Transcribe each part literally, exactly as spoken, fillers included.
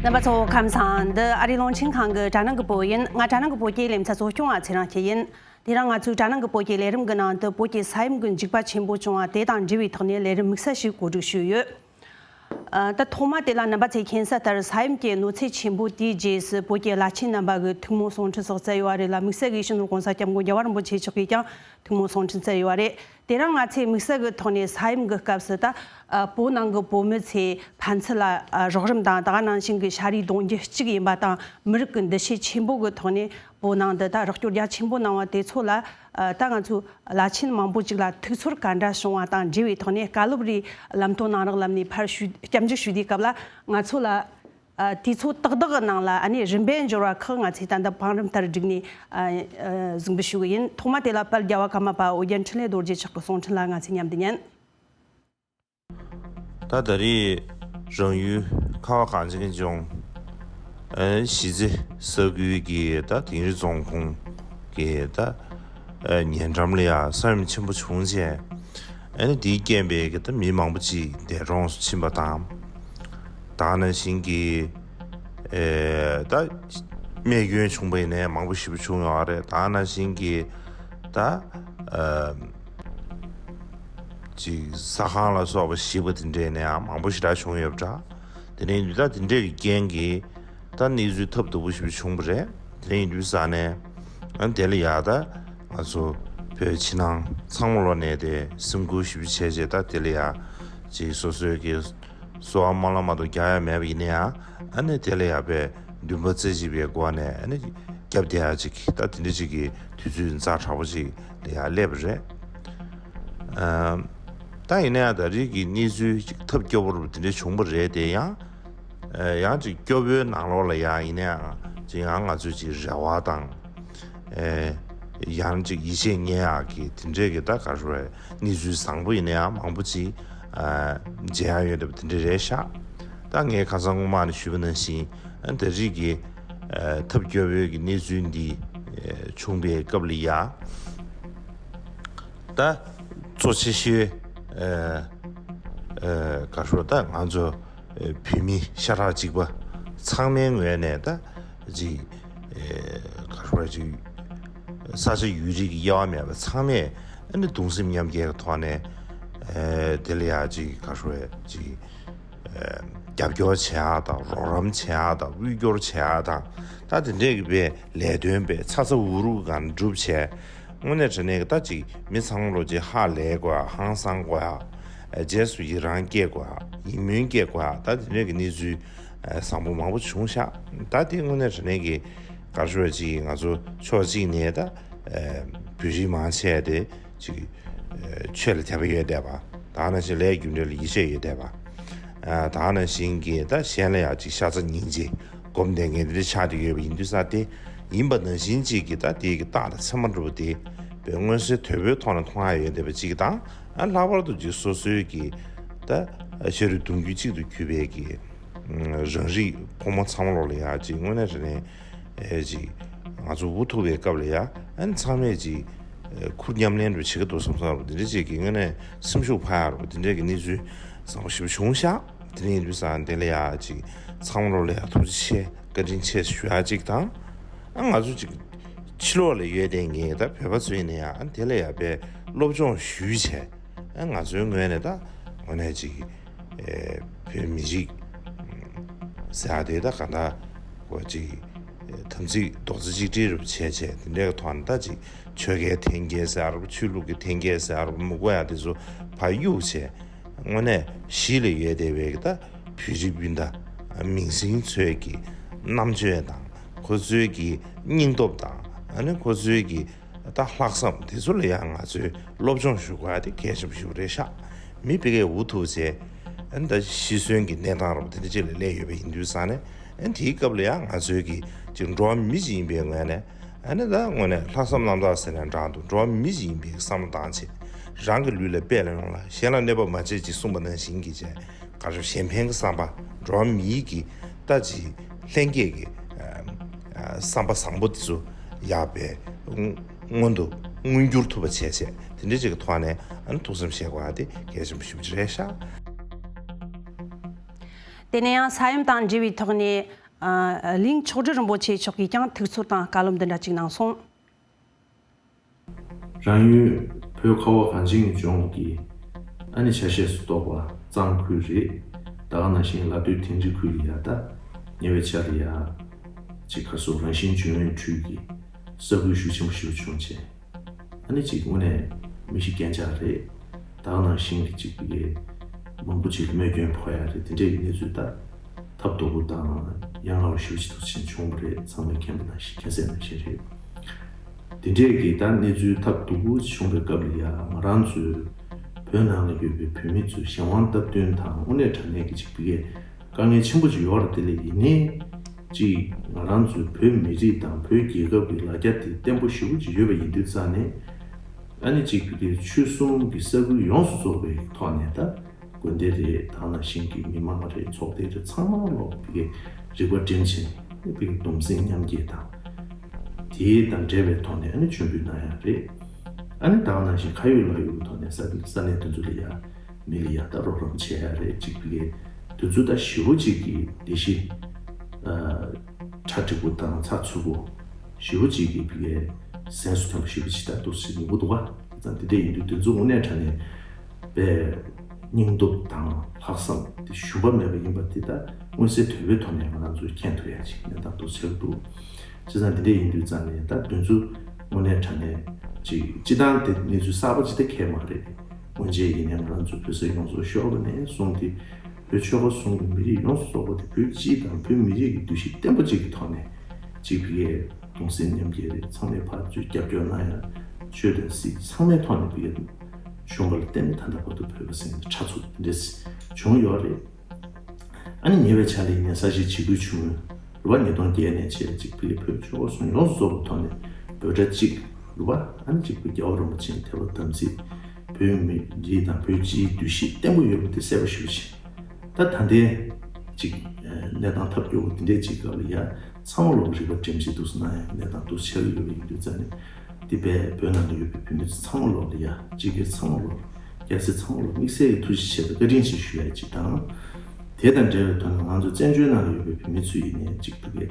རྣམ་པ་ཚོ་ཁམས་བཟང་། འདི་ཨ་རིའི་རླུང་འཕྲིན་ཁང་གི་དྲ་སྣང་གི་བོད་ཡིན། ང་དྲ་སྣང་གི་བོད་སྐད་ལེ་ཚན་གཙོ་སྐྱོང་བ་ཚེ་རིང་སྐྱིད་ཡིན། དེ་རིང་ང་ཚོའི་དྲ་སྣང་གི་བོད་སྐད་ལས་རིམ་གྱི་ནང་དུ་བོད་ཀྱི་ས་ཡོམ་གྱི་འཇིགས་པ་ཆེན་པོ་བྱུང་བ་དེ་དང་འབྲེལ་བའི་ཐོག་ནས་ལས་རིམ་དམིགས་བསལ་ཞིག་གོ་སྒྲིག་ཞུས་ཡོད། ཨ། ད་ཐོག་མ་དེ་ལ་རྣམ་པ་ཚོས་མཁྱེན་གསལ་ལྟར་ས་ཡོམ་གྱི་གནོད་འཚེ་ཆེན་པོ་དེའི་རྗེས་སུ་བོད་ཀྱི་བླ་ཆེན་རྣམ་པ་གིས་ཐུགས་སྨོན་གསུང་འཕྲིན་སོགས་བསྩལ་ཡོད་རེད་ལ། དམིགས་བསལ་གྱིས་སྤྱི་ནོར་༸གོང་ས་༸སྐྱབས་མགོན་རྒྱལ་བ་རིན་པོ་ཆེ་མཆོག་གིས་ཀྱང་ཐུགས་སྨོན་གསུང་འཕྲིན་བསྩལ་ཡོད་རེད། དེ་རིང་ང་ཚོས་དམིགས་བསལ་གྱི་ཐོག་ནས་ས་ཡོམ་གྱི་སྐབས་སུ་ད་ཨ་བོད་ནང་གི་བོད་མི་ཚོའི་ཕན་ཚུན་ལ་ཨ་རོགས་རམ་དང་། ད་ག་ནང་བཞིན་གྱི་ཤ་རུས་གདུང་རྒྱུད་གཅིག་ཡིན་པ་དང་། མི་རིགས་ཀྱི་འདུ་ཤེས་ཆེན་པོ་གི་ཐོག་ནས་བོད་ནང་དུ་ད་རོགས་སྐྱོར་རྒྱ་ཆེན་པོ་གནང་བ་དེ་ཚོ་ལ་ཨ་ད་ང་ཚོའི་བླ་ཆེན་མང་པོ་ཅིག་ལ་ཐུགས་ཚོར་ག་འདྲ་བྱུང་བ་དང་འབྲེལ་བའི་ཐོག་ནས། བཀའ་སློབ་རེ་ལམ་སྟོན་གནང་རོགས་ལབ་ནས་ཕར་ཞུ། སྐྱབས་འཇུག་ཞུ་དུས་སྐབས་ལ་ང་ཚོ་ལ་ཨ་དུས་ཚོད་ཏག་ཏག་གི་ནང་ལ་ཨ་ནི་རིམ་པས་འབྱོར་བ་ཁག་ང་ཚོས་ད་ལྟ་བང་རིམ་ལྟར་བསྒྲིགས་ནས་ཨ་ཨ་གཟིགས་འབུལ་ཞུ་གི་ཡིན། ཐོག་མ་དེ་ལ་དཔལ་རྒྱལ་བ་ཀརྨ་པ་ཨོ་རྒྱན་འཕྲིན་ལས་རྡོ་རྗེ་མཆོག་གི་གསུང་འཕྲིན་ལ་ང་ཚོས་མཉམ་དུ་ཉན། ད་ད་རེས་རང་ཡུལ་ཁ་བ་གངས་ཅན་གྱི་ལྗོངས། ཨ་གཞིས་རྩེ་ས་ཁུལ་གྱི་ད་དིང་རི་རྫོང་ཁོངས་ཀྱི་ད་ཨ་ཉེ་འགྲམ་ལ་ཡ་ས་ཡོམ་ཆེན་པོ་བྱུང་རྗེས། ཨ་ནི་དེའི་རྐྱེན་པས་ཀྱི་ད་མི་མང་པོ་ཅིག་འདས་གྲོངས་སུ་ཕྱིན་པ་དང་། ད་ག་ནང་བཞིན་གྱི་ཨེ་ད་རྨས་སྐྱོན་བྱུང་པ་ཡིན་ནའི་མང་པོ་ཞེ་པོ་བྱུང་ཡོད་རེད། ད་ག་ནང་བཞིན་གྱི་ད་ཨ་ཅིག་ཟ་ཁང་ལ་སོགས་པ་ཞིག་པ་དེ་འདྲས་ནའང་མང་པོ་ཞེ་དྲག་བྱུང་ཡོད་པ་འདྲ། དེ་ནས་ད་དེ་འདྲས་ཀྱི་རྐྱེན་གྱིས་ད་གནས་ཚུལ་ཐབས་སྡུག་པོ་ཞེ་པོ་བྱུང་བ་རེད། དེ་ཡིན་དུས་ཙང་ནས་ཨ་དེ་ལ་ཡ་ད་ང་ཚོ་བོད་ཕྱི་ནང་ཚང་མ་ལོག་ནས་དེ་སེམས་ཁུར་ཞེ་པོ་བྱས་རྗེས། ད་དེ་ལ་ཡ་ཅིག་སོ་སོའི་གི་གསོལ་བ་སྨོན་ལམ་མ་གཏོགས་རྒྱག་ཡ་མེད་པ་ཡིན་ན་ཡང་། ཨ་ནི་དེ་ལ་ཡ་བའི་འདུན་པ་རྩེ་གཅིག་པའི་སྒོ་ནས་ཨ་ནི་རྒྱབ་བསྡད་ཡ་ཅིག་ད་དེ་འདྲ་ཅིག་གི་དུས་ཚོད་ཛ་དྲག་པོ་ཅིག་ལ་ཡ་སླེབས་པ་རེད། ཨ་ད་ཡིན་ན་ཡང་ད་རེས་ཀྱི་གནས་ཚུལ་ཅིག་ཐབས་སྐྱོ་པོ་རུ་དེ་འདྲ་བྱུང་བ་རེད་དེ། ཡང་ཨ་ཡང་ཅིག་སྐྱོ་པོའི་ནང་ལོགས་ལ་ཡ་ཡིན་ན་ཡང་ཅིག་ཡང་ང་ཚོས་ཅིག་རེ་བ་དང་། ཨེ་ཡང་ཅིག་ཡིད་ཆེས་རྙེད་ཡག་གི་དེ་འདྲས་ཀྱི་ད་ག་རེ་ཟེར་བའི་གནས་ཚུལ་བཟང་པོ་ཡིན་ན་ཡང་མང་པོ་ཅིག་ཨ་མཇལ་ཡག་ཡོད་བསྡད་པ་དེ་འདྲས་རེད་ཤག་ད་ངས་ཁ་སང་སྔོན་མ་ནས་ཞུས་པ་ནང་བཞིན། ཨ་ད་རེས་ཀྱི་ཨ་ཐབས་སྐྱོ་པོའི་གི་གནས་ཚུལ་འདི་ཨ་བྱུང་པའི་སྐབས་ལ་ཡ། ད་གཙོ་ཆེ་ཤོས་ཨ་ཨ་ག་རེ་ཟེར། ད་ང་ཚོ་བོད་མི་ཤ་ཁྲག་གཅིག་པ་ཚང་མའི་ངོས་ནས། ད་ཅིག་ཨེ་ག་རེ་ཟེར། ཅིག་ས་ཆ་ཡུལ་རིས་ཀྱི་དབྱེ་བ་མེད་པ་ཚང་མས་ཨ་ནི་གདུང་སེམས་མཉམ་སྐྱེད་ཀྱི་ཐོག་ནས་ཨེ་དེ་ལ་ཡ་ཅིག་ག་རེ་ཟེར། ཅིག་ཨེ་རྒྱབ་སྐྱོར་བྱེད་ཡག་དང་། རོགས་རམ་བྱེད་ཡག་དང་། དབུལ་སྐྱོར་བྱེད་ཡག་དང་། ད་དེ་འདྲས་ཀྱི་པའི་ལས་དོན་པའི་ཚ་ཚ་འུར་འུར་སྒང་བསྒྲུབས་བྱས། དངོས་གནས་དྲང་གནས་ཀྱི་ད་ཅིག་མི་ཚང་མ་ལོག་ཅིག་ཧ་ལས་དགོས་ཡ། ཧང་སང་དགོས་ཡ། རྗེས་སུ་ཡི་རང་སྐྱེ་དགོས་ཡ། ཡིད་སྨོན་སྐྱེ་དགོས་ཡ། ད་དེ་འདྲས་ཀྱི་གནས་ཚུལ་བཟང་པོ་མང་པོ་བྱུང་ཤག་ད་དེ་དངོས་གནས་དྲང་གནས་ཀྱི་ག་རེ་ཟེར། ཅིག་ང་ཚོ་ཕྱོགས་གཅིག་ནས་ད་བོད་རིགས་མང་ཆེ་དེ་ཅིག་ཆོས་ལ་དད་པ་ཡོད་བསྡད་པ། ད་ག་ནང་བཞིན་ལས་རྒྱུ་འབྲས་ལ་ཡིད་ཆེས་ཡོད་བསྡད་པ། ད་ག་ནང་བཞིན་གྱི་ད་གཞན་ལ་ཡང་ཅིག་ཤ་ཚ་སྙིང་རྗེ་སྒོམ་བསྡད་མཁན་དེ་འདྲ་ཆགས་བསྡད་ཡོད་པ་ཡིན་དུས་ཙང་། དེ་ཡིན་པ་ནང་བཞིན་ཅིག་གི་ད་དེ་གི་རྟགས་དང་མཚན་མ་འདྲ་པོ་དེ་བས་མངོན་གསལ་དོད་པོའི་ཐོག་ནས་མཐོང་ཡ་ཡོད་བསྡད་པ་ཅིག་དང་། ཨ་ལྷག་པར་དུ་ཅིག་སོ་སོའི་གི་ད་ཤ་རུས་གདུང་རྒྱུད་གཅིག་ཏུ་གྱུར་པའི་གི་རང་རིགས་ཕོ་མོ་ཚང་མ་ལོག་ལ་ཡ་ཅིག་དངོས་གནས་དྲང་གནས་ཨེ་ཅིག་ང་ཚོ་འུ་ཐུག་པའི་སྐབས་ལ་ཡ། ཨ་ནི་ཚང་མས་ཅིག་ཨེ་ཁུར་མཉམ་ལེན་རུ་བྱེད་ཀྱི་འདུག་བསམ་བསམ་རུ་དེ་འདྲ་ཅིག་གི་དངོས་གནས་སེམས་ཤུགས་འཕར་ཡག་རུ་དེ་འདྲ་གི་གནས་ཚུལ་བཟང་པོ་ཞེ་པོ་བྱུང་ཤག་དེ་ཡིན་དུས་ཙང་དེ་ལ་ཡ་ཅིག་ཚང་མ་ལོག་ལ་ཡ་ཐུགས་རྗེ་ཆེ། བཀའ་དྲིན་ཆེ་ཞུ་ཡ་ཅིག་དང་། ཨ་ང་ཚོ་ཅིག་ཕྱི་ལོགས་ལ་ཡོད་བསྡད་མཁན་ད་བོད་པ་ཚོ་ཡིན་ན་ཡང་། ཨ་དེ་ལ་ཡ་བས་སློབ་སྦྱོང་ཞུས་བྱས། ཨ་ང་ཚོའི་ངོས་ནས་ད་དངོས་གནས་ཅིག་ཨེ་བོད་མི་རིགས་ཟེར་ཡ་དེ་ད་ག་འདྲ་གོ་ཅིག་དམ་ཚིག་རྡོག་རྩ་གཅིག་སྒྲིལ་རུ་བྱས་བྱས། དེ་འདྲའི་ཐོག་ནས་ད་ཅིག་ཆོལ་ཁའི་འཐེན་འཁྱེར་ཟེར་ཡ་རུ། ཆོས་ལུགས་ཀྱི་འཐེན་འཁྱེར་ཟེར་ཡ་རུ། མི་དགོས་ཡ་དེ་ཚོ་ཕར་གཡུག་བྱས། དངོས་གནས་གཞི་ལ་ཡོད་བསྡད་པའི་ད་བོད་རིགས་སྤུན་ཟླ་མིང་སྲིང་ཚོའི་གི་རྣམ་དཔྱོད་དང་། ཁོ་ཚོའི་གི་སྙིང་སྟོབས་དང་། ཨ་ནི་ཁོ་ཚོའི་གི་ད་ལྷག་བསམ་དེ་ཚོ་ལ་ཡང་ང་ཚོས་སློབ་སྦྱོང་ཞུ་དགོས་ཡ་དེ་གལ་ཆེན་པོ་ཞིག་རེད་ཤག་མི་ཕ་གིར་འུ་ཐུག་བྱས། ཨ་ནི་ད་ཤི་གསོན་གྱི་གནས་སྟངས་ར་བ་དེ་འདྲ་ཅིག་ལ་སླེབས་ཡོད་པ་ཡིན་དུས་ཙང་ནས། ཨ་ནི་དེའི་སྐབས་ལ་ཡང་ང་ཚོའི་གི་ཅིག་འགྲོ་བ་མི་ཞིག་ཡིན་པའི་ངོས་ནས། ཨ་ནི་ད་དངོས་གནས་ལྷག་བསམ་རྣམ་དག་ཟེར་ནའང་འདྲ་འདུག་འགྲོ་བ་མི་ཞིག་ཡིན་པའི་བསམ་བློ་བཏང་བྱས། རང་གི་ལུས་ལ་དཔེ་ལ་ཡོང་ལ། གཞན་ལ་གནོད་པ་མ་བྱེད་ཅེས་གསུངས་པ་ནང་བཞིན་གྱི་བྱས། ག་རེ། གཞན་ཕན་གྱི་བསམ་པ། འགྲོ་བ་མིའི་གི་ད་ཅིག་ལྷན་སྐྱེས་ཀྱི་ཨ་ཨ་བསམ་པ་བཟང་པོ་དེ་ཚོ་ཡག་པའི་སྔོན་དུ་མངོན་འགྱུར་ཐུབ་པ་བྱས་བྱས། དེ་འདྲ་ཅིག་གི་ཐོག་ནས་ཨ་ནི་ཐུགས་བསམ་བཞེས་དགོས་ཡ་དེ་གལ་ཆེན་པོ་ཞེ་པོ་ཅིག་རེད་ཤག་དེ་ནས་ཡང་ས་ཡོམ་དང་འབྲེལ་བའི་ཐོག་ནས། ཨ། གླིང་མཆོག་སྦྲུལ་རིན་པོ་ཆེ་མཆོག་གིས་ཀྱང་ཐུགས་ཚོར་དང་བཀའ་སློབ་འདི་འདྲ་ཅིག་གནང་སོང་། རང་ཡུལ་བོད་ཁ་བ་གངས་ཅན་གྱི་ལྗོངས་ཀྱི་ཨ་ནི་ཆ་ཤས་སུ་གཏོགས་པ་གཙང་ཁུལ་རེད། ད་ག་ནང་བཞིན་ལ་སྟོད་དིང་རི་ཁུལ་ལ་ཡ་ད་ཉེ་བའི་ཆར་ལ་ཡ་ཅིག་ག་སོ་རང་བཞིན་འབྱུང་བའི་འཕྲུལ་གྱི་ས་ཁུལ་ཤུགས་ཆེན་པོ་ཞིག་བྱུང་བྱས། ཨ་ནི་ཅིག་དངོས་གནས་མི་ཤི་རྐྱེན་ཆག་རེད། ད་ག་ནང་བཞིན་གྱི་ཅིག་གི་མང་པོ་ཅིག་ལ་རྨས་སྐྱོན་ཕོག་ཡ་རེད། དེ་འདྲའི་གི་གནས་ཚུལ་ད་ཐབས་སྡུག་པོ་དང་ཡ་ང་བ་ཞེ་པོ་ཅིག་ཐུག་ཕྱིན་བྱུང་བ་རེད། ཚང་མས་མཁྱེན་པ་ནང་བཞིན་མཁྱེན་གསལ་ནང་བཞིན་རེད། དེ་འདྲའི་གི་ད་གནས་ཚུལ་ཐབས་སྡུག་པོ་བྱུང་བའི་སྐབས་ལ་ཡ་ང་རང་ཚོའི་བོད་ནང་ལ་ཡོད་པའི་བོད་མི་ཚོས་གཞན་དབང་སྟབས་བསྟུན་དང་དངོས་གནས་དྲང་གནས་ཀྱི་ཅིག་གི་དཀའ་ངལ་ཆེན་པོ་ཅིག་ཡོད་རེད། དེ་ལས་ཡིན་ནའི་ཅིག་ང་རང་ཚོའི་བོད་མི་རིགས་དང་བོད་རྒྱལ་ཁབ་ཀྱི་ལ་རྒྱ་དེ་བརྟན་པོ་ཞེ་པོ་ཅིག་ཡོད་པ་ཡིན་དུས་ཙང་ནས། ཨ་ནི་ཅིག་གི་ཆོལ་གསུམ་གྱི་ས་ཁུལ་ཡོངས་སུ་རྫོགས་པའི་ཐོག་ནས་ད་དགོན་སྡེ་རེད། ད་ག་ནང་བཞིན་གྱི་མི་མང་རེད། ཚོགས་སྡེ་རེད། ཚང་མ་ལོག་པའི་རིག་པ་སྒྲིམ་བྱས་ནས་པའི་གདུང་སེམས་མཉམ་སྐྱེད་དང་། དེ་དང་འབྲེལ་བའི་ཐོག་ནས་ཨ་ནི་མཆོད་འབུལ་གནང་ཡ་རེད། ཨ་ནི་ད་ག་ནང་བཞིན་ཁ་ཡོད་ལག་ཡོད་ཀྱི་ཐོག་ནས་ས་ས་གནས་དེ་ཚོ་ལ་ཡ་མི་ལ་ཡ་ད་རོགས་རམ་བྱེད་ཡ་རེད། ཅིག་པའི་དུས་ཚོད་ད་ཞེ་པོ་ཅིག་གི་ལས་གཞི་ཨ་གྲ་འགྲིག་པོ་དང་ཚགས་ཚུད་པོ་ཞེ་པོ་ཅིག་གི་པའི་གཟེངས་སུ་ཐོན་པ་ཞེ་པོ་ཅིག་ད་འདུག་སེ་ཡོང་གི་འདུག་བ། ཙང་དེ་འདྲ་ཡིན་དུས་དེ་ཚོ་དངོས་གནས་དྲང་གནས་པའི་སྙིང་སྟོབས་དང་ལྷག་བསམ་དེ་ཞུམ་པ་མེད་པ་ཡིན་པ་དེ་ད་མངོན་གསལ་དོད་པོའི་ཐོག་ནས་ང་རང་ཚོས་མཁྱེན་ཐུབ་ཡ་ཅིག་གནས་སྟངས་འདུག་ཆགས་འདུག་བྱས་ཙང་དེ་འདྲ་ཡིན་དུས་ཙང་ནས་ད་དེ་ཚོ་དངོས་གནས་དྲང་གནས་ཅིག་སྤྱི་བཏང་དེ་གནས་ཚུལ་གསར་པ་ཅིག་ད་གང་ཡང་མ་རེད། སྔོན་ཆད་ཡིན་ནའི་ང་རང་ཚོ་བོད་ས་ཡོངས་རྫོགས་ཤོར་བ་ནས་བཟུང་སྟེ་བོད་ཆོལ་ཁ་གསུམ་གྱི་མི་རིགས་ཡོངས་སུ་རྫོགས་པ་དེ་བོད་སྤྱི་དང་བོད་མི་རིགས་ཀྱི་འདུ་ཤེས་བརྟན་པོ་ཅིག་གི་ཐོག་ནས་ཅིག་པའི་གདུང་སེམས་མཉམ་སྐྱེད་རེད། ཚང་མས་ཕར་ཚུར་རྒྱབ་སྐྱོར་གནང་ཡ། ཆོས་དང་སྲིད་ཚང་མའི་ཐོག་ནས་པའི་བྱུང་བ་ལ་བརྟེན་ནས་ད་ལྟ་བར་དུ་བོད་པ་ཟེར་མཁན་དེ་ཕྲ་ཚུགས་འདི་འདྲས་བྱུང་ཡོད་རེད། ཨ་ནི་ཉེ་བའི་ཆར་ལ་ཡིན་ནའི་ས་ཆེན་བྱེ་རྒོད་ཆུང་ངུ་རུ་བ་ཉིས་སྟོང་བརྒྱད་ནས་བྱས་ཅིག་པའི་བོད་ཆོལ་ཁ་གསུམ་ཡོངས་སུ་རྫོགས་པའི་ཐོག་ནས་འབོད་སྒྲ་གཅིག་རུ་བ་ཨ་ནི་ཅིག་པའི་རྒྱལ་བ་རིན་པོ་ཆེའི་དད་པ་དམ་ཚིག་བོད་མི་རིགས་དང་བོད་སྤྱིའི་འདུ་ཤེས་བརྟན་པོ་ཡོད་པ་དེ་གསལ་པོ་ཞེ་པོ་ཅིག་ད་ད་ལྟའི་ཅིག་གནས་སྟངས་ཐབས་སྐྱོ་བོ་དེ་འདྲའི་ཅིག་སྐབས་ལ་ཡ་ཚང་མ་ལོག་རིག་པ་སྒྲིམ་བྱེད་འདུག་སེ་གནང་ཡ་གནས་སྟངས་འདུག་སེ་ཆགས་ཀྱི་ཡོད་པ་ཡིན་དུས་ཙང་ནས། འདི་བས་བོད་ནང་དུ་ཡོད་པའི་བོད་མི་ཚོ་ཚང་མ་ལོག་ལ་ཡ་སྤྱི་སྒེར་ཚང་མ་ལོག་སྐྱ་སེར་ཚང་མ་ལོག་དམིགས་བསལ་གྱི་ཐུགས་རྗེ་ཆེ་དང་བཀའ་དྲིན་ཆེ་ཞུ་ཡ་ཅིག་དང་། དེ་དང་འབྲེལ་བའི་ཐོག་ནས་ང་ཚོ་བཙན་བྱོལ་ནང་ལ་ཡོད་པའི་བོད་མི་ཚོ་ཡིན་ནའི་གཅིག་ཏུ་སྤེལ་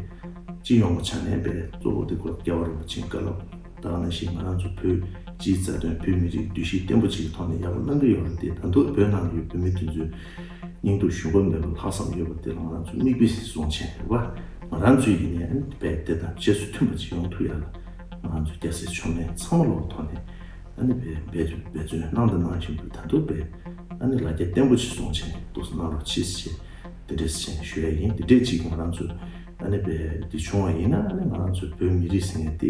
སྤྱི་ཡོངས་ཀྱི་ཆ་ནས་སྤེལ་གཙོ་བོ་དེ་སྐོར་རྒྱལ་བ་རིན་པོ་ཆེའི་བཀའ་སློབ་དང་ནང་བཞིན་ང་རང་ཚོ་བོད་སྤྱིའི་རྩ་དོན་བོད་མི་རིགས་འདུ་ཤེས་བརྟན་པོ་ཅིག་གི་ཐོག་ནས་ཡག་པོ་གནང་གི་ཡོད་རེད་དེ། ད་དུང་བོད་ནང་ལ་ཡོད་བོད་མི་དེ་ཚོའི་སྙིང་སྟོབས་ཞུམ་པ་མེད་པ་ལྷག་བསམ་ཡོད་པ་དེ་ལ་ང་རང་ཚོ་མིག་དཔེ་བཟུང་བྱས་རེད་བ། ང་རང་ཚོའི་ཡིན་ནའི་ཨ་ནི་དཔེ་དེ་དང་རྗེས་སུ་མཐུན་པ་ཅིག་ཡོང་ཐུབ་ཡ་ལ་ང་རང་ཚོ་སྐྱ་སེར་ཕྱོགས་མེད་ཚང་མ་ལོག་ཐོག་ནས་ཨ་ནི་དཔེ་འབད་འབད་བརྩོན་གནང་དང་གནང་བཞིན་དུ་ད་དུང་དཔེ་ཨ་ནི་ལ་རྒྱ་བརྟན་པོ་ཅིག་བཟུང་བྱས་ནས་འདུག་སེ་གནང་རོགས་གྱིས་ཞེས་དེ་འདྲས་བྱས་ནས་ཞུ་ཡ་ཡིན། དེ་འདྲས་ཅིག་ང་རང་ཚོ་ཨ་ནི་དཔེ་འདི་བྱུང་བ་ཡིན་ན་ཨ་ནི་ང་རང་ཚོ་བོད་མི་རིགས་ཟེར་མཁན་དེ་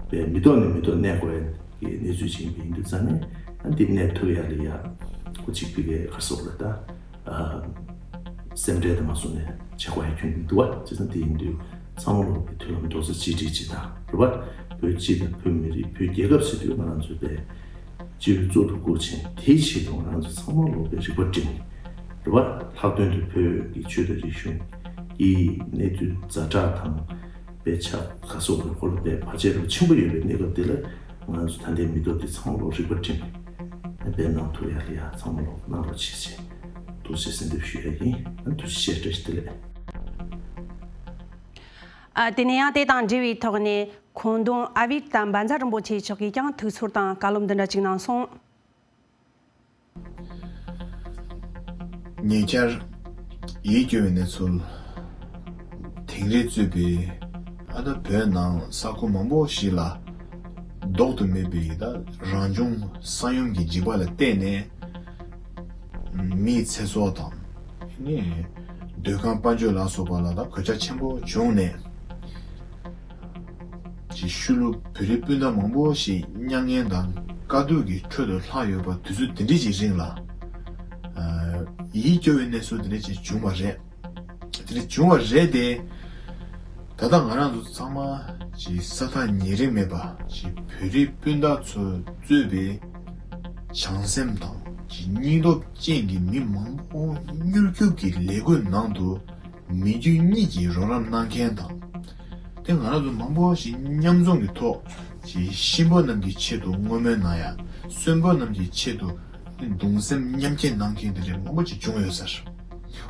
དཔེ་མི་ཐོག་ནས་མི་ཐོག་གནས་དགོས་ཡ་གི་གནས་ཚུལ་ཅིག་ཡིན་པ་ཡིན་དུས་ཙང་ནས་ཨ་ནི་འདི་གནས་ཐུབ་ཡ་ལ་ཡ་ཁོ་གཅིག་པའི་ག་རེ་ཟེར་དགོས་རེད་ད། ཨ། སེམས་ཁྲལ་དེ་མ་བཟུང་ནས་བྱེད་དགོས་ཡ་ཁྱོན་ནས་འདུག་བ། བྱས་ཙང་དེ་ཡིན་དུས་ཚང་མ་ལོག་གི་མཐུན་ལམ་རྡོག་རྩ་གཅིག་སྒྲིལ་གཅིག་དང་རེད་བ། བོད་སྤྱི་དང་བོད་མི་རིགས་བོད་རྒྱལ་ཁབ་ཟེར་དུས་ང་རང་ཚོའི་པའི་སྤྱི་བོའི་གཙུག་ཏུ་བཀུར་ཅིང་དེའི་ཆེད་དུ་ང་རང་ཚོ་ཚང་མ་ལོག་པའི་རིག་པ་སྒྲིམ་རེད་བ། ལྷག་དོན་དུ་བོད་ཀྱི་ཆོས་དང་རིག་གཞུང་གི་གནས་ཚུལ་ཛ་དྲག་དང་པའི་ཆ་ག་སོགས་པའི་སྐོར་ལ་པའི་བར་ཆད་རབ་ཆེན་པོ་ཡོད་པའི་གནས་སྐབས་དེ་ལ། ང་ཚོ་ད་ལྟའི་མི་ཐོག་འདི་ཚང་མ་ལོག་རིག་པ་སྒྲིམ་ནས་སྤེལ་གནང་ཐུབ་ཡ་ལ་ཡ་ཚང་མ་ལོག་གནང་རོགས་བྱེད་ཅེས་ཐུགས་རྗེ་གཟིགས་འདེབས་ཞུ་ཡ་ཡིན། ཐུགས་རྗེ་ཆེ། བཀྲ་ཤིས་བདེ་ལེགས། ཨ། དེ་ནས་ཡང་དེ་དང་འབྲེལ་བའི་ཐོག་ནས་ཁོང་དོན་ཨ་བིད་དམ་བཛྲ་རིན་པོ་ཆེ་མཆོག་གིས་ཀྱང་ཐུགས་ཚོར་དང་བཀའ་སློབ་འདི་འདྲ་ཅིག་གནང་སོང་། ཉེ་ཆར་ཡིད་སྐྱོ་བའི་གནས་ཚུལ། དིང་རི་གཙོས་པའི་ཨ་ད་བོད་ནང་ས་ཁུལ་མང་པོ་ཞིག་ལ་ལྡོག་ཏུ་མེད་པའི་ད་རང་བྱུང་ས་ཡོམ་གྱི་འཇིགས་པ་ལ་བརྟེན་ནས་མིའི་ཚེ་སྲོག་དང་ནི་སྡོད་ཁང་དཔལ་འབྱོར་ལ་སོགས་པ་ལ་ད་གོད་ཆག་ཆེན་པོ་བྱུང་ནས། ཅིག་ཤུལ་བོད་རིགས་སྤུན་ཟླ་མང་པོ་ཞིག་མྱ་ངན་དང་དཀའ་སྡུག་གི་ཁྲོད་དུ་ལྷག་ཡོད་པ་དུས་ཚོད་འདི་འདྲ་ཅིག་རིང་ལ། ཨ། ཡིད་སྐྱོ་བའི་གནས་ཚུལ་འདི་འདྲ་ཅིག་བྱུང་བ་རེད། འདི་འདྲ་བྱུང་བ་རེད་དེ། ད་ལྟ་ང་རང་ཚོ་ཚང་མ་ཅིག་ས་ཐག་ཉེ་རིང་མེད་པ་ཅིག་བོད་རིགས་སྤུན་ཟླ་ཚོས་གཙོས་པའི་བྱང་སེམས་དང་ཅིག་སྙིང་སྟོབས་ཅན་གྱི་མི་མང་པོ་མྱུར་སྐྱོབ་ཀྱི་ལས་འགུལ་ནང་དུ། མི་རྒྱུ་གཉིས་ཀྱིས་རོགས་རམ་གནང་མཁན་དང་། དེ་ང་རང་ཚོ་མང་པོ་ཞིག་མཉམ་འཛོམས་ཀྱི་ཐོག་ཅིག་གཤིན་པོ་རྣམས་ཀྱི་ཆེད་དུ་བསྔོ་སྨོན་གནང་ཡ། གསོན་པོ་རྣམས་ཀྱི་ཆེད་དུ་གདུང་སེམས་མཉམ་སྐྱེད་གནང་མཁན་དེ་འདྲ་མང་པོ་ཅིག་བྱུང་ཡོད་ཟེར།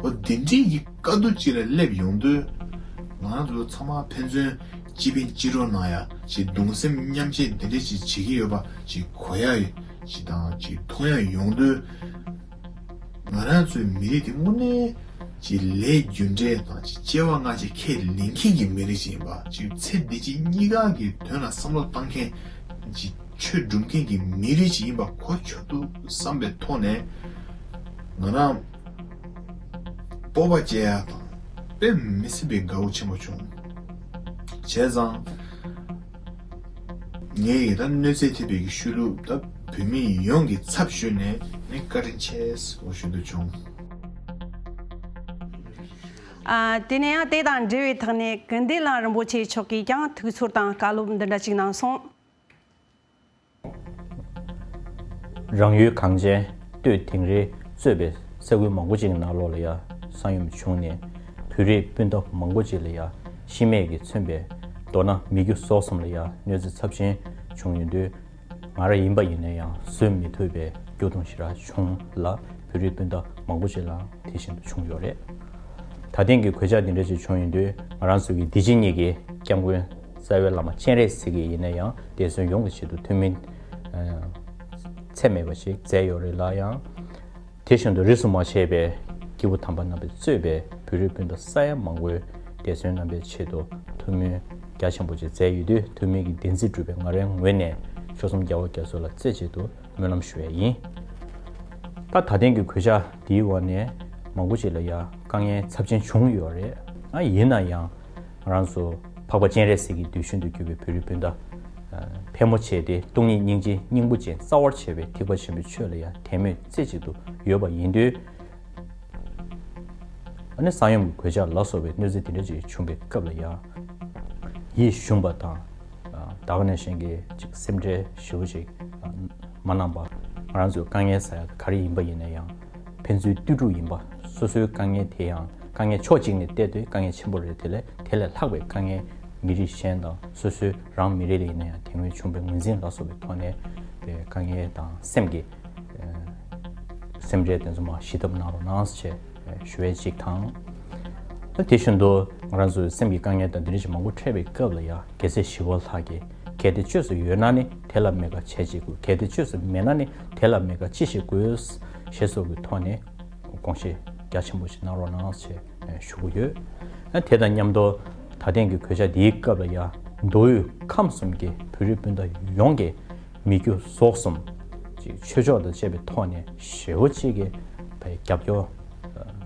འོ་དེ་འདྲའི་གི་དཀའ་སྡུག་ཅིག་ལ་སླེབས་ཡོང་དུས། ང་རང་ཚོ་ཚང་མ་ཕན་ཚུན་སྤྱི་ཕན་སྤྱི་རོགས་གནང་ཡ་ཅིག་གདུང་སེམས་མཉམ་སྐྱེད་འདི་འདྲ་ཅིག་བྱེད་ཀྱི་ཡོད་པ་ཅིག་གོ་ཡ་ཅིག་དང་ཅིག་མཐོང་ཡ་ཡོང་དུས། ང་རང་ཚོའི་མི་རིགས་དེ་དངོས་གནས་ཅིག་ལས་རྒྱུ་འབྲས་དང་ཅིག་སྐྱེ་བ་སྔ་ཕྱི་ཁས་ལེན་མཁན་གྱི་མི་རིགས་ཅིག་ཡིན་པ། ཅིག་ཚེ་འདི་ཕྱི་གཉིས་ཀ་གི་དོན་ལ་བསམ་བློ་བཏང་མཁན་ཅིག་ཆོས་སྒྲུབ་མཁན་གྱི་མི་རིགས་ཤིག་ཡིན་པ་གོ་ཆོད་འདུག་བསམ་པའི་ཐོག་ནས། ང་རང་སྤོབས་པ་སྐྱེ་ཡ་དང་དཔེ་མི་སྲིད་པའི་དགའ་བོ་ཆེན་པོ་བྱུང་། བྱས་ཙང་། ངས་ཡི་ད་གནོད་འཚེ་ཐེབས་པའི་ཤུལ་ལུགས་ད་བོད་མི་ཡོངས་ཀྱི་ཚབ་ཞུས་ནས་ངས་བཀའ་དྲིན་ཆེ་ཟེར་ཞུ་འདོད་བྱུང་། ཨ། དེ་ནས་ཡང་དེ་དང་འབྲེལ་བའི་ཐོག་ནས་ཀུན་བདེ་ལགས་རིན་པོ་ཆེ་མཆོག་གིས་ཀྱང་ཐུགས་ཚོར་དང་བཀའ་སློབ་འདི་འདྲ་ཅིག་གནང་སོང་། རང་ཡུལ་གངས་ཅན་སྟོད་དིང་རི་གཙོས་པའི་ས་ཁུལ་མང་པོ་ཅིག་ནང་ལོགས་ལ་ཡ་ས་ཡོམ་བྱུང་ནས་བོད་རིགས་སྤུན་ཟླ་མང་པོ་ཅིག་ལ་ཡ་ཤི་རྨས་ཀྱིས་མཚོན་པའི་མདོར་ན་མི་རྒྱུ་ཟོག་གསུམ་ལ་ཡ་གནོད་འཚེ་ཚབས་ཆེན་བྱུང་ཡོད་དུས། ང་རང་ཡིན་པ་ཡིན་ན་ཡང་བཟོད་མི་ཐུབ་པའི་སྐྱོ་གདུང་ཞེ་དྲག་བྱུང་ལ། བོད་རིགས་སྤུན་ཟླ་མང་པོ་ཅིག་ལའང་དེ་བཞིན་དུ་བྱུང་ཡོད་རེད། ད་ཐེངས་ཀྱི་གོད་ཆག་འདི་འདྲ་ཞིག་བྱུང་ཡོང་དུས་ང་རང་ཚོ་གི་འདི་ཕྱི་གཉིས་ཀྱི་སྐྱབས་མགོན་རྩ་བའི་བླ་མ་སྤྱན་རས་གཟིགས་ཀྱིས་ཡིན་ན་ཡང་འདས་གསོན་ཡོངས་ཀྱི་ཆེད་དུ་ཐུགས་སྨོན་ཚད་མེད་པ་ཞིག་མཛད་ཡོད་རེད་ལ། ཡང་དེ་བཞིན་དུ་རིས་སུ་མ་ཆད་པའི་སྐྱེས་བུ་དམ་པ་རྣམ་པས་གཙོས་པའི་བོད་རིགས་སྤུན་ཟླ་ས་ཡ་མང་པོས་འདས་གསོན་རྣམ་པའི་ཆེད་དུ་ཐུགས་སྨོན་རྒྱ་ཆེན་པོ་ཅིག་མཛད་ཡོད་དུས། ཐུགས་སྨོན་གྱི་བདེན་ཚིག་སྒྲུབ་པའི་ང་རའི་ངོས་ནས་ཆོལ་གསུམ་རྒྱལ་བ་རྒྱ་མཚོ་ལ་རྩེ་གཅིག་ཏུ་སྨོན་ལམ་ཞུ་ཡས་ཡིན། ད་ད་ཐེངས་ཀྱི་གོད་ཆག་འདིའི་འོག་ནས་མང་པོ་ཅིག་ལ་ཡང་དཀའ་ངལ་ཚབས་ཆེན་བྱུང་ཡོད་རེད། ཨ། ཡིན་ན་ཡང་ང་རང་ཚོ་འཕགས་པ་སྤྱན་རས་གཟིགས་ཀྱི་གདུལ་ཞིང་དུ་གྱུར་པའི་བོད་རིགས་སྤུན་ཟླ་ཕལ་མོ་ཆེ་དེ་སྟོང་ཉིད་སྙིང་རྗེ་སྙིང་པོ་ཅན་རྩ་བར་བྱེད་པའི་ཐེག་པ་ཆེན་པོའི་ཆོས་ལ་ཡང་དད་མོས་རྩེ་གཅིག་ཏུ་ཡོད་པ་ཡིན་དུས། ཨ་ནི་ས་ཡོམ་གྱི་གོད་ཆག་ལ་སོགས་པའི་གནོད་འཚེ་དེ་འདྲ་ཅིག་བྱུང་བའི་སྐབས་ལ་ཡང་ཡིད་ཞུམ་པ་དང་། ད་ག་ནང་བཞིན་གྱི་ཅིག་སེམས་ཁྲལ་ཞེ་པོ་ཅིག་མ་གནང་པ། ང་རང་ཚོའི་དཀའ་ངལ་ཟེར་ཡ་ག་རེ་ཡིན་པ་ཡིན་ན་ཡང་ཕན་ཚུན་ལྟོས་གྲུབ་ཡིན་པ། སོ་སོའི་དཀའ་ངལ་དེ་ཡང་དཀའ་ངལ་ཕྱོགས་གཅིག་ནས་བལྟས་དུས་དཀའ་ངལ་ཆེན་པོ་རེད། དེ་ལས་དེ་ལས་ལྷག་པའི་དཀའ་ངལ་མི་རིགས་གཞན་དང་སོ་སོའི་རང་མི་རིགས་ལ་ཡིན་ན་ཡང་དེ་སྔོན་བྱུང་བའི་ངོས་འཛིན་ལ་སོགས་པའི་ཐོག་ནས་དཀའ་ངལ་དང་སེམས་ཀྱི་སེམས་ཁྲལ་དེ་ཚོ་མར་ཞི་ཐབས་གནང་རོགས་གནང་ཞེས་ཞུ་བའི་གཅིག་དང་། ད་དེ་བཞིན་དུ་ང་རང་ཚོའི་སེམས་ཀྱི་དཀའ་ངལ་དང་འདི་འདྲ་ཞིག་མང་པོ་འཕྲད་པའི་སྐབས་ལ་ཡང་རྒྱལ་སྲས་ཞི་བ་ལྷ་གིས་གལ་ཏེ་བཅོས་སུ་ཡོད་ན་ནི་དེ་ལ་མེད་དགག་བྱས་ཅིག་དགོས། གལ་ཏེ་བཅོས་སུ་མེད་ན་ནི་དེ་ལ་མེད་དགག་ཅི་ཞིག་དགོས་ཞེས་སོགས་ཀྱི་ཐོག་ནས་དགོངས་བཞེས་རྒྱ་ཆེན་པོ་ཞིག་གནང་རོགས་གནང་ཞེས་ཞུ་གི་ཡོད། དེ་དང་མཉམ་དུ་ད་ཐེངས་ཀྱི་གོད་ཆག་འདིའི་སྐབས་ལ་ཡང་མདོ་དབུས་ཁམས་གསུམ་གྱི་བོད་རིགས་སྤུན་ཟླ་ཡོངས་ཀྱིས་མི་རྒྱུ་ཟོག་གསུམ་ཅིག་ཆོས་ཕྱོགས་དང་བཅས་པའི་ཐོག་ནས་ཞེ་པོ་ཅིག་གི་རྒྱབ་སྐྱོར།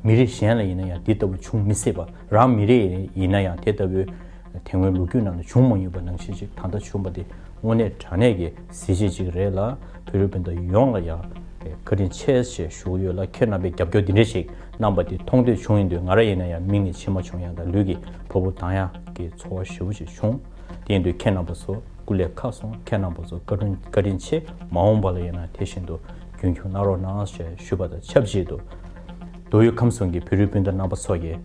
མི་རིགས་གཞན་ལ་ཡིན་ན་ཡང་འདི་ལྟ་བུ་བྱུང་མི་སྲིད་པ། རང་མི་རིགས་ཡིན་ན་ཡང་དེ་ལྟ་བུའི་དེ་སྔོན་ལོ་རྒྱུས་ནང་ལ་བྱུང་མ་མྱོང་པ་ནང་བཞིན་ཅིག་ད་ལྟ་བྱུང་བ་དེ་དངོས་གནས་དྲང་གནས་ཀྱི་གཟི་བརྗིད་ཅིག་རེད་ལ། བོད་རིགས་སྤུན་ཟླ་ཡོངས་ལ་ཡང་བཀའ་དྲིན་ཆེ་ཞེས་ཞུ་གི་ཡོད་ལ། ཁྱེད་རྣམ་པས་རྒྱབ་སྐྱོར་འདི་འདྲ་ཞིག་གནང་བ་དེ་མཐོང་ཐོས་བྱུང་ཡོང་དུས་ང་རང་ཡིན་ན་ཡང་མིག་ནས་མཆི་མ་བྱུང་ཡག་དང་ལུས་ཀྱི་ཕོ་བོ་ལྡང་ཡག་གི་ཚོར་བ་ཞེ་པོ་ཅིག་བྱུང་། དེ་ཡིན་དུས་ཁྱེད་རྣམ་པ་ཚོ་སྐུ་ལས་ཁག་སོང་། ཁྱེད་རྣམ་པ་ཚོ་བཀའ་དྲིན་བཀའ་དྲིན་ཆེ། མ་འོངས་པ་ལ་ཡིན་ན་དེ་བཞིན་དུ་རྒྱུན་འཁྱོངས་གནང་རོགས་གནང་ཞེས་ཞུས་པ་དང་ཆབས་ཅིག་ཏུ། མདོ་དབུས་ཁམས་གསུམ་གྱི་བོད་རིགས་སྤུན་ཟླ་རྣམ་པ་ཚོ་གིས་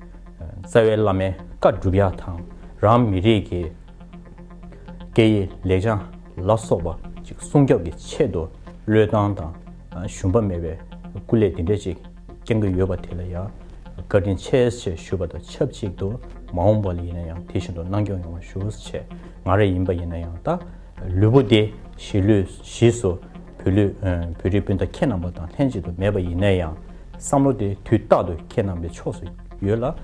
རྩ་བའི་བླ་མའི་བཀའ་སྒྲུབ་ཡག་དང་རང་མི་རིགས་ཀྱི་སྐད་ཡིག་ལེགས་བྱང་ལ་སོགས་པ་ཅིག་སྲུང་སྐྱོབ་ཀྱི་ཆེད་དུ་བློས་བཏང་དང་ཞུམ་པ་མེད་པའི་སྐུ་ལས་འདི་འདྲ་ཅིག་བསྐྱང་གི་ཡོད་པ་དེ་ལ་ཡང་བཀའ་དྲིན་ཆེ་ཞེས་ཞུ་བ་དང་ཆབས་ཅིག་ཏུ་མ་འོངས་པ་ལ་ཡིན་ན་ཡང་དེ་བཞིན་དུ་གནང་སྐྱོང་ཡོང་བ་ཞུ་ཞེས། ང་རང་ཡིན་པ་ཡིན་ན་ཡང་ད་ལུས་པོ་དེ་གཞིས་ལུས་གཞིས་སུ་བོད་ལུས་བོད་རིགས་སྤུན་ཟླ་ཁྱེད་རྣམ་པ་དང་ལྷན་ཅིག་ཏུ་མེད་པ་ཡིན་ན་ཡང་བསམ་བློ་དེ་དུས་རྟག་ཏུ་ཁྱེད་རྣམ་པའི་ཕྱོགས་སུ་ཡོད་ལ།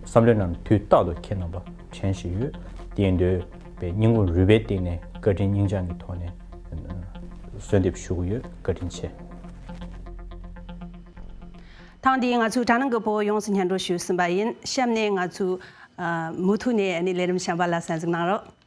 བསམ་བློའི་ནང་དུས་རྟག་ཏུ་ཁྱེད་རྣམ་པ་དྲན་བཞིན་ཡོད། དེ་ཡིན་དུས་པའི་སྙིང་ཁུང་རུས་པའི་གཏིང་ནས་བཀའ་དྲིན་སྙིང་བཅངས་ཀྱི་ཐོག་ནས་གསོལ་འདེབས་ཞུ་གི་ཡོད། བཀའ་དྲིན་ཆེ། ཐེངས་འདིའི་ང་ཚོའི་དྲ་ནང་གི་བོད་ཡོངས་སུ་སྙན་སྒྲོན་ཞུས་ཟིན་པ་ཡིན། གཤམ་ནས་ང་ཚོའི་མུ་མཐུད་ནས་ལས་རིམ་གཞན་པ་ལ་གསན་གཟིགས་གནང་རོགས།